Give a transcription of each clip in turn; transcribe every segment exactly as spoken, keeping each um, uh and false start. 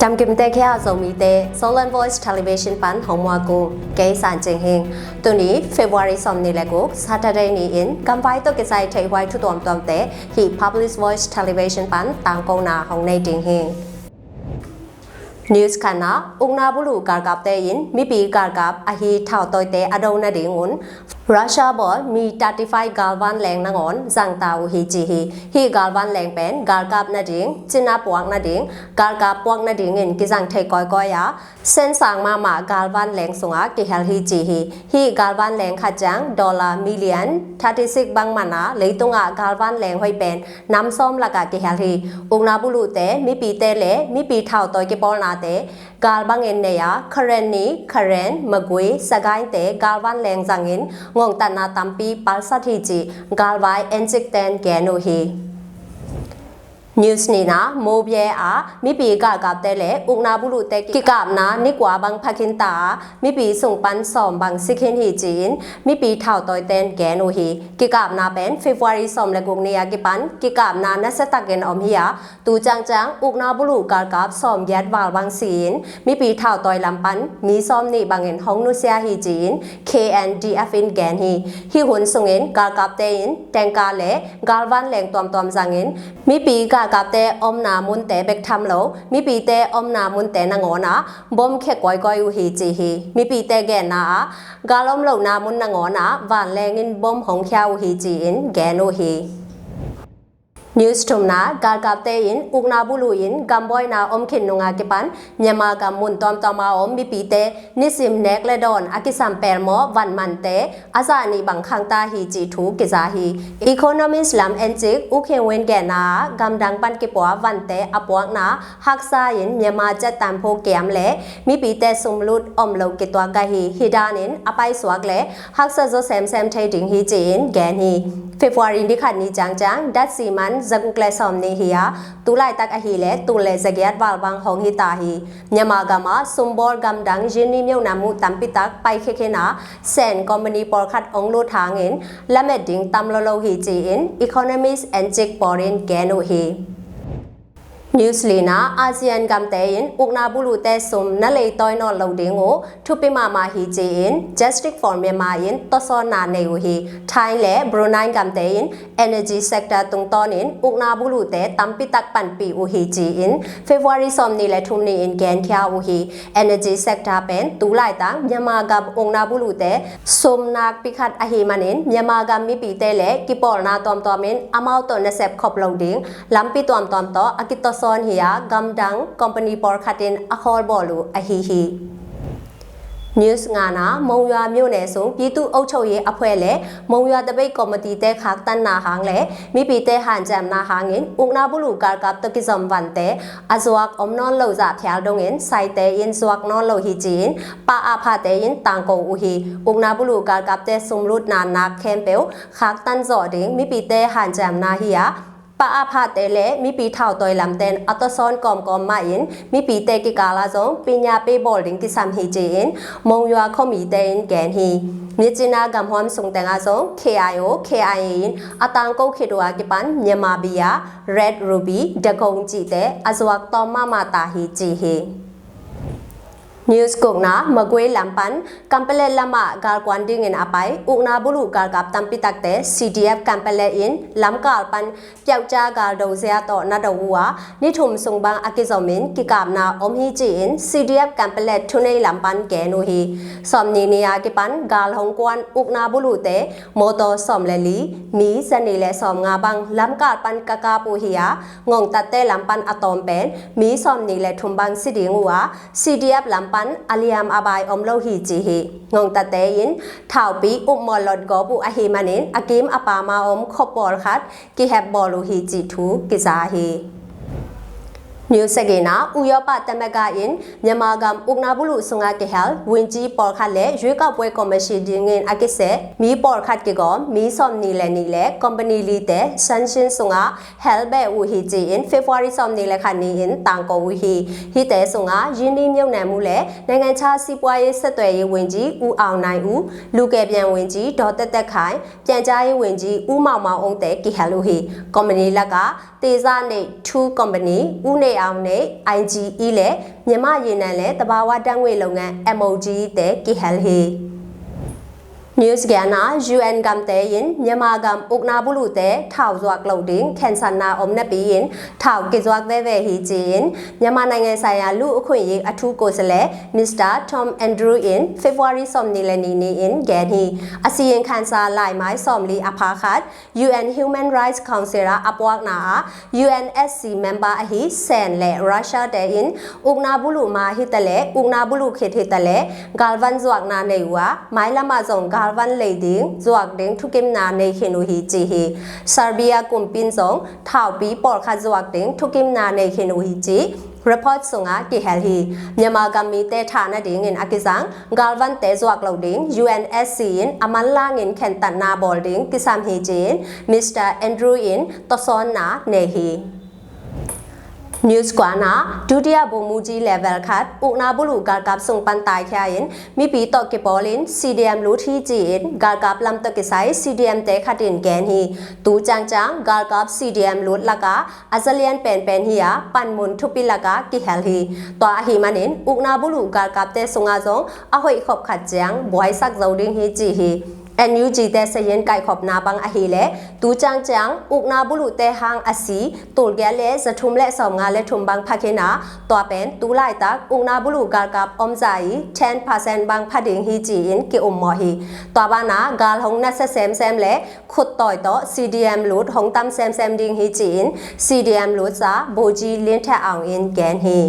Kamkimte khia Zomite, Zoland Voice Television pan hong muak ung. Kei San Cing Hing. Tuni February sawmnih le guk Saturday ni-in gamvai tawh kisai theihhuai thu tuamtuamte hih Public Voice Television pan tangkona hong nei ding hi. News khatna, ukna buluh galkapte in mipi galkap ahi thautawite a do nadingun Russia bawl Mi thirty-five galvan leng nangawn zangta uh hi ci hi. Hih galvan leng pen galkap nading, cina puak nading, galkap puak nadingin kizang thei kawikawi a, sensang mahmah galvan leng sungah kihel hi ci hi. Hih galvan leng khat ciang dollar million thirty-six bang man a, leitungah galvan leng hoih pen nam sawm lakah kihel hi. Ukna buluhte, mipite le mipi thautawi kipawlnate gal bangin nei a, Karenni, Karen, Magway, Sagaing-te galvan leng zangin ngongtatna tampi palsat hi cih galvai encikten gen uh hi. News nihna, Mawbyay ah mipi galkapte le ukna buluhte kikapna ni kua bang pha khinta a, mipi sung pan sawm bang si khin hi ci-in mipi thautawiten gen uh hi. Kikapna pen February sawm le guk ni a kipan kikapna nasiatakin om hi a, tu ciangciang ukna buluh galkap sawmgiat val bang si-in mipi thautawi lam pan mi sawmnih bangin hong nusia hi ci-in K N D F in gen hi. Hih hun sungin galkapte in tanker le galvan leng tuamtuam zangin mipi galkapte omna munte bek tham lo, mipite omna munte nangawn ah bom khia kawikawi uh hi ci hi. Mipite genna ah gal om lohna mun nangawn ah vanleng in bom hong khia uh hi ci-in gen uh hi. News thumna, galkapte in ukna buluh in gambawina om khin nunga kipan Myanmar gam mun tuamtuama om mipite nisim nek le dawn a kisam pelmawh vanmante a zah nih bang khangta hi cih thu kiza hi. Economist lam encik U Khin Win genna ah gamdang pan kipua vante a puakna haksa in Myanmar ciattanphu kiam le mipite sumlut om lo kituak gah hi. Hih danin a paisuak le haksa zaw semsem thei ding hi ci-in gen hi. February ni khat ni ciangciang datsi man zaguk le sawmnih hi a, tulaitak ahih le tul le zagiat val bang hong hita hi. Myanmar gam ah sumbawl gamdang yin ni myona muh tampitak paikhia khin a, Sen company pawlkhat hong lut hangin lamet ding tam lolo hi ci-in Economist encik pawlin gen uh hi. News lina, ASEAN gamte in ukna buluhte sum na leitawi nawn lo ding uh thupi mahmah hi ci-in Justice for Myanmar in tawsawnna nei uh hi. Thai le Brunei gamte in energy sector tungtawnin ukna buluhte tampitak panpih uh hi ci-in February sawmnih le thum ni-in genkhia uh hi. Energy sector pen tulaitang Myanmar gam ukna buluhte sum nakpi khat ahih manin Myanmar gam mipite le kipawlna tuamtuamin amau tawh nasep khop lo ding lampi tuamtuam tawh a kitawsawn hi a, gamdang company pawlkhatin a khawlbawl uh ahi hi. News ngana, Monywa myone sung ပြည်သူ့အုပ်ချုပ်ရေးအဖွဲ့ le Monywa သပိတ်ကော်မတီ te khaktanna hang le mipite hanciamna hangin ukna buluh galkap tawh kizom vante a zuak om nawn lo zah phial dongin saite in zuak nawn lo hi ci-in pa a phate in tangko uh hi. Ukna buluh galkapte sumlutna nak khempeuh khaktan zawh ding mipite hanciamna hi a, pa a phate le mipi thautawi lamten a tawsawn kawmkawm mahin mipite kikala zong pinya pei bawl ding kisam hi ci-in Monywa khuamite in gen hi. Myitkyina gamhuam sung tengah zong K I O, K I A in a tangko khit uh a kipan Myanmar bia, Red Ruby, Dagong cihte a zuak tawm mahmah ta hi ci hi. News gukna, Magway lam pan Kanpetlet lamah galkuan dingin a pai ukna buluh galkap tampitakte C D F Kanpetlet in lamkal pan pyaukca galdo zia tawh na do uh a, ni thum sung bang a kizomin kikapna om hi ci-in C D F Kanpetlet thunei lam pan gen uh hi. Sawmnih ni a kipan gal hong kuan ukna buluhte mawtaw sawm le li, mi zanih le sawmnga bang lamkal pan ka kap uh hi a, ngongtatte lam pan a tawm pen mi sawmnih le thum bang si ding uh a, C D F lam pan a liam a bai om lo hi ci hi. Ngongtatte in thaupi upmawh lot gawp uh ahih manin a kim a pam a om khuapawl khat kihep bawl uh hi cih thu kiza hi. News sagihna, Uyopa Tamaga in Myanmar gam ukna buluh sungah kihel ဝန်ကြီး pawlkhat le ရွေးကောက်ပွဲကော်မရှင် dingin a kiseh mi pawlkhat kigawm mi sawmnih le nih le company lite sanction sungah helbeh uh hi ci-in February sawmnih le khat ni-in tangko uh hi. Hihte sungah ရင်းနှီးမြှုပ်နှံမှု နဲ့ နိုင်ငံခြားစီးပွားရေးဆက်သွယ်ရေးဝန်ကြီး ဦးအောင်နိုင်ဦး၊ လူကယ်ပြန်ဝန်ကြီး ဒေါ်သက်သက်ခိုင်၊ ပြန်ကြားရေးဝန်ကြီး ဦးမောင်မောင်အုန်း te kihel uh hi. Company laka Teza Net Two Company, ဦးနေ Town ใน ไอจีอี และ မြန်မာ့ရေနံ และ သဘာဝဓာတ်ငွေ့လုပ်ငန်း MOGE တဲ့ ကီဟဲလ် ဟီ News ကရဏာ UN ကမ်တဲ in မြန်မာကမ် ဥက္ကနာဘူးလူးတဲ ထောက် ရွက်လုပ် ဒင်း ခဲန်ဆာနာ အုံးနပီ in ထောက် ကီရွက် ဝဲဝဲ ဟီ ကီ in မြန်မာနိုင်ငံဆိုင်ရာ လူ့အခွင့်အရေး အထူးကိုယ်စားလှယ် Mr Tom Andrews in February စောမ်နံ လနံၤနံၤ in ကဲနဟီ အစီရင်ခံစာ လိုင်မိုင် စောမ်လီ အဖါခတ် UN Human Rights Council အပွားနာ UNSC member အဟီ ဆဲန် လႄႈ ရၢရှႃးတဲ in ဥက္ကနာဘူးလူး မါ ဟီတလဲ ဥက္ကနာဘူးလူး ခီထီတလဲ ဂါလ်ဝၢၼ် ရွက်နာ နံၤဝါ မိုင်လမ ဇွန် ဂါလ်ဝၢၼ် လီဒင်း ရွက်ဒင်း ထုကံမနာ နံၤ ခီနူ ဟီ ကီ ဟီ Serbia ကုမ်ပင် ဇွန် ထောက် ပီ ပော်ခတ် ရွက်ဒင်း ထုကံမနာ နံၤ ခီနူ ဟီ ကီ report စုံ ကီဟဲလ် ဟီ မြန်မာကမ်မီတဲ ထောက် နဒင်း in အကီစၢင် ဂါလ်ဝၢၼ်တဲ ရွက်လုပ် ဒင်း UNSC in အမၢၼ်လၢ ငိုၼ်းခဲန်တၢၼ်ၼႃ ဘီလ်ဒင်း ကီစၢမ် ဟီ ကီ in Mr Andrews in တသွၼ် နာ နံၤ ဟီ News ကရဏာ ဒုတိယဗိုလ်မှူးကြီး level ခတ် ဥက္ကနာဘူးလူး ဂါလ်ကပ် စုံပၼ် တၢ်ခႃ in မီးပီ တီၢ်ကီ ပော်လ် in CDM လူထီ ကီ in ဂါလ်ကပ် လမ် တီၢ်ကီ စၢႆ CDM တဲ ခတ် in ကဲနဟီ တူၢ်ကၠၢင်ၠၢင် ဂါလ်ကပ် CDM လူလၢက အစလၢၼ် ပၢၼ်ပၢၼ် ဟီ အပၢၼ်မုၼ် ထုပီ လၢက ကီဟဲလ် ဟီ တွၼ်ႈ အဟီမၢၼ် in ဥက္ကနာဘူးလူး ဂါလ်ကပ်တဲ စုံ အစုံ အဟွိၣ် ခုပ် ခတ် ကၠၢင် ဘွဲၣ် သၢၵ်ႈ ယဝ်ႉ ဒင်း ဟီ ကီ ဟီ NUG တဲ စယိၼ်း ကၢႆႇ ခုပ် နာ ပၢင် အဟီ လႄႈ တူၢ်ကၠၢင်ၠၢင် ဥက္ကနာဘူးလူး တဲ ဟၢင်ႈ အစံ တူၼ်ႈ ကႄႈ လႄႈ သထုမ် လႄႈ သွမ် ငါ လႄႈ ထုမ် ပၢင် ဖၢၵ်ႈ ဟီ နာ တွၼ်ႈ ပၢၼ် တူၺ်းလၢႆ တၢ် ဥက္ကနာဘူးလူး ဂါလ်ကပ် အုံးၸႂ် ten percent ပၢင် ဖၢၵ်ႈ ဒင်း ဟီ ကီ in ကီ အုမ် မီႇ ဟီ တွၼ်ႈ ပၢၼ် နာ ဂါလ် ႁွင်ႈ ၼႃႈ သႅမ်ႉသႅမ်ႉ လႄႈ ၶုတ်ႉတွႆႇ တေႃႇ CDM လူတ်း ႁွင်ႈ တမ်း သႅမ်ႉသႅမ်ႉ ဒင်း ဟီ ကီ in CDM လူတ်း သႃ ဗိုလ်ကြီး လင်းထက်အောင် in ကဲနဟီ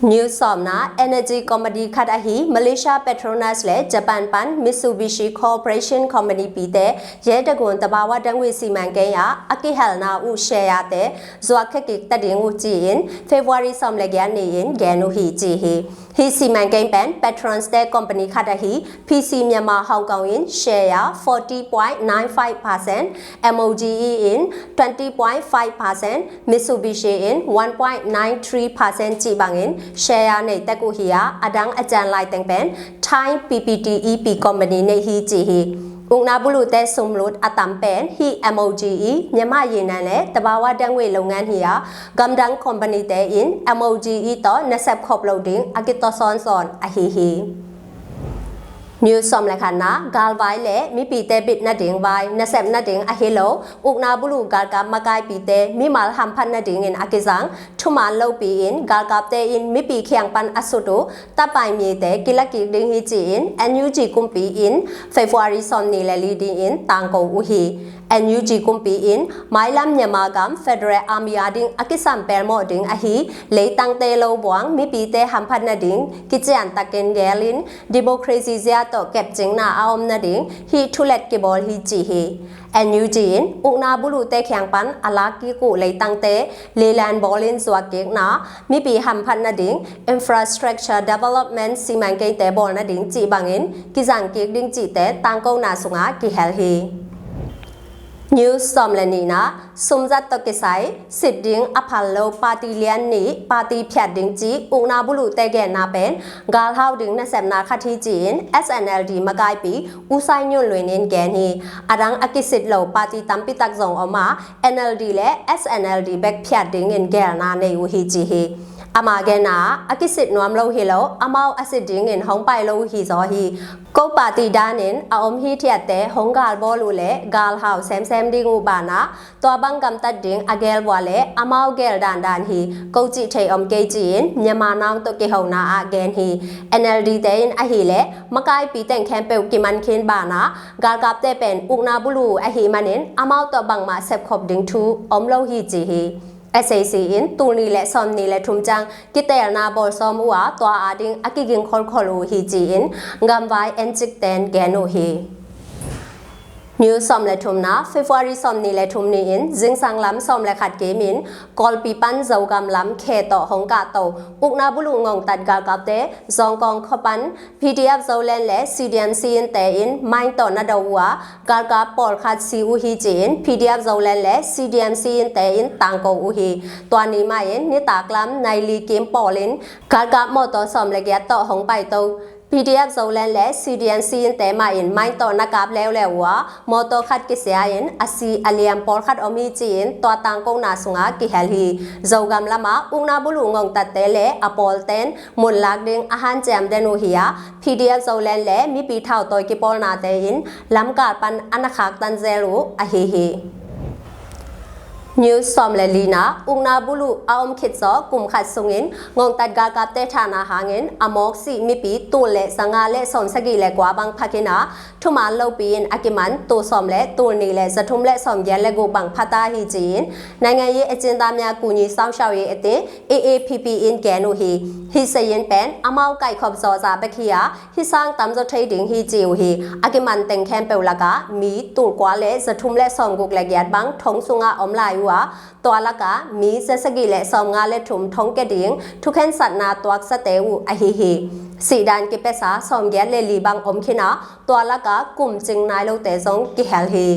News သွမ် နာ Energy Company ခတ် အဟီ Malaysia Petronas လႄႈ Japan ပၼ် Mitsubishi Corporation Company ပီ တဲ ရဲတကွန် သဘာဝဓာတ်ငွေ့ စီမံကိန်း အ အကီဟဲလ် နာ အိၵ်ႉ ရှယ်ယာ တဲ ရွက် ခဲၵ်ႉ တၢၼ်ႇ ဒင်း အိၵ်ႉ ကီ in February သွမ် လႄႈ ကယၢၼ် နံၤ in ကဲနူ ဟီ ကီ ဟီ ဟီ စီမံကိန်း ပၼ် Petronas တဲ company ခတ် အဟီ PC Myanmar Hong Kong in ရှယ်ယာ forty point nine five percent, MOGE in twenty point five percent, Mitsubishi in one point nine three percent ကီ ပၢင် in ရှယ်ယာ နံႈ တၢၵ်ႈ အိၵ်ႉ ဟီ ယဝ်ႉ အတၢင်း အၸၢၼ် လၢႆ တၢင်း ပၼ် Thai PTTEP company နံႈ ဟီ ကီ ဟီ ဥက္ကနာဘူးလူး တဲ သုမ်းလူတ်း အတၢမ် ပၼ် ဟီ MOGE မြန်မာ့ရေနံ လႄႈ သဘာဝဓာတ်ငွေ့လုပ်ငန်း ဟီ ယဝ်ႉ ကမ် တၢင်း company တဲ in MOGE တေႃႇ နႃႈသႅပ်ႇ ခုပ်ႇ လုပ် ဒင်း အကီ တသွၼ်သွၼ် အဟီ ဟီ News သွမ် လႄႈ ၶၼ် နာ ဂၢၼ် ဝၢႆး လႄႈ မီးပီ တဲ ပိတ်ႉ ၼႃႈ ဒင်း ဝၢႆး ၼႃႈသႅပ်ႇ ၼႃႈ ဒင်း အဟီ လူ ဥက္ကနာဘူးလူး ဂၢလ်ကပ် မၢၵ်ႈၵၢႆႈ ပီ တဲ မီးမၢၼ် ႁၢမ်ႈၽၢတ်ႈ ၼႃႈ ဒင်း in အကီ သင် ထူႉမၢၼ် လူ ပီ in ဂၢလ်ကပ် တဲ in မီးပီ ၶႅင်ႇ ပၼ် အသုတ်း တူ တပ်ႉပၢႆမီႈ တဲ ကီ လၵ်း ၵိၵ်း ဒင်း ဟီ ကီ in NUG ကုမ်ပီ in February သွမ် နံႈ လႄႈ လီ ဒင်း in တၢင်ႇၵူဝ် အိၵ်ႉ ဟီ NUG ကုမ်ပီ in မၢႆလမ်း မြန်မာ့ ကမ် Federal Army ယဝ်ႉ ဒင်း အကီ သၢမ် ပႄႇလ်မေႃႇ ဒင်း အဟီ လႄႈ တၢင်း တႄႇ လူ ပွင် မီးပီ တဲ ႁၢမ်ႈၽၢတ်ႈ ၼႃႈ ဒင်း ကီ ၸႅၼ်ႇ တၢၵ်ႈ ၵဵၼ်ႇ ၵႄႈ လိၼ် democracy ၸိူဝ်း တေႃႇ ၵႅပ်ႈၸိုင်ႈ ၼႃႈ ဢႃႇ ဢမ်ႇ ၼႃႈ ဒင်း ဟီ ထူလႅတ်ႈ ၵီႈ ပေႃး လ် ဟီ ကီ ဟီ NUG in ဥက္ကနာဘူးလူး တဲ ၶႅင်ႇ ပၼ် အလၢၵ်ႈ ၵီႈၵူဝ်ႇ လႄႈ တၢင်း တႄႇ လီလၢၼ်ႇ ပေႃႇလ် လိၼ် ၸွၵ်ႈ ၵိၵ်း ၼႃႈ မီးပီ ႁၢမ်ႈၽၢတ်ႈ ၼႃႈ ဒင်း infrastructure development စီမံကိန်း တဲ ပေႃး လ် ၼႃႈ ဒင်း ကီ ပၢင် in ကီ ၸၢင်ႈ ၵိၵ်း ဒင်း ကီ တဲ တၢင်ႇၵူဝ်ႇ ၼႃႈ သုင် ဢႃႇ ကီ ႁႄႇ လ် ဟီ News သွမ် လႄႈ ၼီႈ နာ သုမ်းၸတ်း တေႃႇ ကီႈသႂ်ႇ သိတ်ႉ ဒင်း ဢၽၼ် လူ ပႃႇတီႇ လႅၼ် ၼီႈ ပႃႇတီႇ ၽႅတ်ႈ ဒင်း ကီ ဥက္ကနာဘူးလူး တဲ ၵႄႈၼႃႈ ပၼ် ၵၢၼ်ႁၢဝ်ႈ ဒင်း ၼႃႈသႅပ်ႇ ၼႃႈ ၶတ်း ထီး ကီ in SNLD မၢၵ်ႈၵၢႆႈ ပီ ဢူးသၢႆး ၺုၼ်ႇလူၺ်ႇ ၼိုင်ႈ ၵႄႈ ၼီႈ ဢတၢင်း ဢၵိတ်ႉသိတ်ႉ လူ ပႃႇတီႇ တမ်ႇ ပီႇတၢၵ်ႈ ၸွင်ႇ ဢေႃႈ မႃး NLD လႄႈ SNLD ပႅၵ်ႉ ၽႅတ်ႈ ဒင်း ဢိၼ် ၵႄႈၼႃႈ ၼႆ ဢူဝ်ႇ ႁီ ၸီႇ ႁီ ဢမႃး ၵႄႈၼႃႈ ဢၵိတ်ႉသိတ်ႉ ၼွမ်း လူ ႁီ လူ ဢမၢဝ်း ဢသိတ်ႉ ဒင်း ဢိၼ် ႁွင်ႈ ပၢႆႈ လူ ႁီ ၸေႃႇ ႁီ ၵူဝ်း ပႃႇတီႇ တၢၼ်ႇ ဢိၼ် ဢႃႇ ဢမ်ႇ ႁီ ထႅတ်ႈ တႄႉ ႁွင်ႈ ၵၢၼ် ပေႃႇလူး လႄႈ ၵၢၼ်ႁၢဝ်ႈ သႅမ်ႉသႅမ်ႉ ဒင်း ဢူး ပႃႇၼႃႈ တွၼ်ႈ ပၢင်ၵမ်တတ်း ဒင်း ဢၵႄႇ ဝႃႈ လႄႈ ဢမၢဝ်း ၵႄႈ တၢၼ်ႇ တၢၼ်ႇ ႁီ ၵူဝ်း ၸီႇ ထႅတ်ႈ ဢမ်ႇ ၵႄႈ ၸီႇ ဢိၼ် မျၢၼ်ႇမႃႇ ၼၢင်း တေႃႇ ၵႄႈ ႁွင်ႈ ၼႃႈ ဢၵႄႇ ၼီႈ NLD တႄႉ ဢိၼ် ဢႁီ လႄႈ မၢၵ်ႈၵၢႆႈ ပီ တႅင်ႇ ၶႅမ်ႉ ပဵဝ်ႈ ၵီႈမၼ်း ၶိုၼ်း ပႃႇၼႃႈ ၵၢၼ်ႁၢဝ်ႈ တႄႉ ပဵၼ် ဢူး ၼႃႈ ပေႃႇလူး ဢႁီ မၼ်း ဢိၼ် ဢမၢဝ်း တေႃႇ ပၢင်မႃႇ သႅပ်ႇ ၶူပ်ႇ ဒင်း ထူ ဢမ်ႇ လူ ႁီ ၸီႇ ႁီ SAC ဢိၼ် တူၼ်ႈ ၼီႈ လႄႈ သွမ်ႈ ၼီႈ လႄႈ ထူမ်ႈၸၢင်ႈ ၵႄႈတႄႇ ၼႃႈ ပေႃႇလ် သွမ်ႈ ဢူး ဢႃႇ တွၼ်ႈ ဢႃႇ ဒင်း ဢၵိၵ်ႉ ၵိင်ႇ ၶူဝ်း ၶူဝ်း လူ ႁီ ၸီႇ ဢိၼ် ၵမ်ဝၢႆး ဢႅၼ်ႇၸိၵ်ႉတႅၼ်ႇ ၵႄႈ ၼူ ႁီ News သွမ်ႈ လႄႈ ထူမ်ႈ ၼႃႈ February သွမ်ႈ ၼီႈ လႄႈ ထူမ်ႈ ၼီႈ ဢိၼ် ၸိုင်ႈသၢင်ႈ လမ်း သွမ်ႈ လႄႈ ၶတ်း ၵဵမ်း ဢိၼ် ၵွၼ်ႇ ပီ ပၼ် ၸူဝ်ႈၵမ် လမ်း ၶႄႇ တေႃႇ ႁွင်ႈၵႃႉ တူဝ်ႈ ဢူး ၼႃႈ ပေႃႇလူး ငွင်ႈတတ်း ၵၢၼ်ႁၢဝ်ႈ တႄႉ ၸွင်ႈၵွင်ႈ ၶေႃႈပၼ် PDF Zoland လႄႈ CDM Siyin တႄႉ ဢိၼ် မၢႆႇ တေႃႇ ၼႃႈ တေႃႇ ဝႃႈ ၵၢၼ်ႁၢဝ်ႈ ပေႃႇလ် ၶတ်း သီႇ ဢူး ႁီ ၸီႇ ဢိၼ် PDF Zoland လႄႈ CDM Siyin တႄႉ ဢိၼ် တၢင်ႇၵူဝ်ႇ ဢူး ႁီ တွၼ်ႈ ၼီႈ မႃး ဢိၼ် ၼီႈ တႃႇ ၵလမ်ႇ ၼႆႉ လီႈ ၵဵမ်း ပေႃႇလ် ဢိၼ် ၵၢၼ်ႁၢဝ်ႈ မေႃႇတေႃႇ သွမ်ႈ လႄႈ ၵႄႈ တေႃႇ ႁွင်ႈ ပၢႆႈ တူဝ်ႈ P D F Zoland le C D M Siyin te mah in mine tawh na kap leuleu uh a, mawtaw khat kisia in a si a liam pawlkhat om hi ci-in tua tangkona sungah kihel hi. Zogam lamah ukna buluh ngongtatte le a pawlten mun lak ding a hanciam den uh hi a, P D F Zoland le mipi thautawi kipawlnate in lamkal pan a na khaktan zel uh ahi hi. News sawm le lina, ukna buluh a om khit zawh kum khat sungin ngongtat galkapte thahna hangin a mawk sih mipi tul le zanga le sawmsagih le kua bang pha khin a, thuman lopi in a kiman tul sawm le tul nih le zathum le sawmgiat le guk bang pha ta hi ci-in နိုင်ငံရေးအကျဉ်းသားများကူညီစောင့်ရှောက်ရေးအသင်း A A P P in gen uh hi. Hih sayin pen amau kaihkhop zawza bek hi a, hih sang tamzaw thei ding hi ci uh hi. A kiman teng khempeuh lakah mi tul kua le zathum le sawmguk le giat bang thong sungah om lai uh a, tua lakah mi zasagih le sawmnga le thum thong ke ding thukhensatna tuaksate uh ahi hi. Sihdan kipesa sawmgiat le li bang om khin a, tua lakah kum cing nai lote zong kihel hi.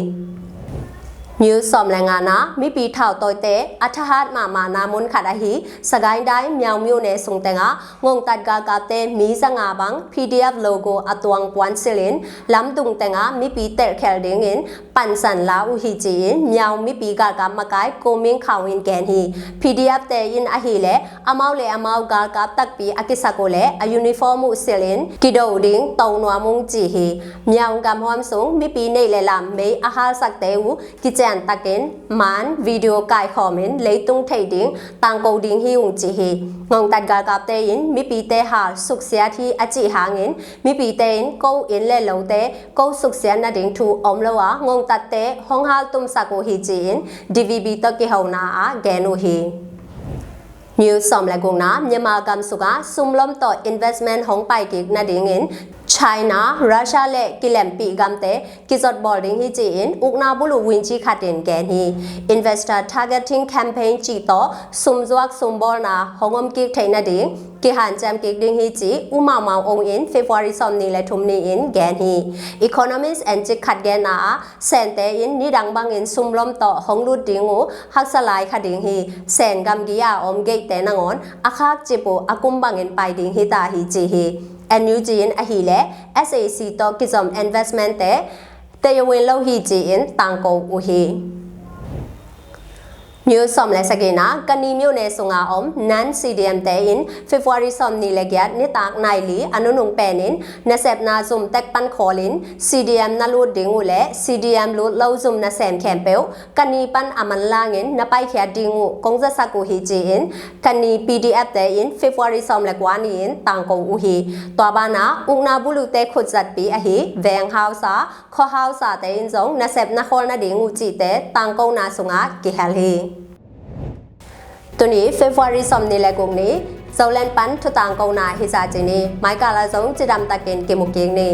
News sawm le ngana, mipi thautawite a thahat mahmahna mun khat ahi Sagaing Dai Myaung myone sung tengah ngongtat galkapte mi zanga bang P D F logo a tuang puan silin lamdung tengah mipi telhkhelh dingin pansan la uh hi ci-in Myaung mipi galkap makai Ko Ming Khau in gen hi. P D F te in ahileh amau le amau galkap takpi a kisak uh le a uniform uh silin kido ding to nuam ung ci hi. Myaung gamhuam sung mipi neih le lam mei a halsakte uh kician takin man video kaikhawmin leitung theih ding tangko ding hi ung ci hi. Ngongtat galkapte in mipite hal suksiat hi a cih hangin mipite in ko inn le lote ko suksiat nading thu om lo a, ngongtatte hong haltumsak uh hi ci-in D V B tawh kihona ah gen uh hi. News sawm le gukna, Myanmar gamsuk ah sumlom tawh investment hong paikik nadingin China, Russia le kilempih gamte kizotbawl ding hi ci-in ukna buluh winci khatin gen hi. Investor targeting campaign cih tawh sumzuak sumbawlna hong omkik theih nading kihanciam kik ding hi ci U Mau Mau Ong in February sawmnih le thum ni-in gen hi. Economist and cik khat genna ah Sente in nidang bangin sumlom tawh hong lut ding uh haksa lai kha ding hi. Sen gamgi a om geihte nangawn a khakcip uh a kum bangin pai ding hi ta hi ci hi. N U G in ahileh S A C tawh kizom investment te tei a win lo hi ci-in tangko uh hi. News sawm le sagihna, Kani myone sunga om nan C D M te in February sawmnih le giat nitak nai li a nunung penin nasepna zum tek pan khawlin C D M na lut ding uh le C D M lut lo zum nasem khempeuh Kani pan a manlangin na paikhiat ding uh kong zasak uh hi ci-in Kani P D F te in February sawm le kua ni-in tangko uh hi. Tua banah ukna buluhte khutzatpi ahi veng hausa, khuahausate in zong nasep na khawl nading uh cihte tangkona sungah kihel hi. Tuni February sawmnih le guk ni, Zoland pan thutangkona hi za ci ni, maikala zong cidamtakin kimu kik ni.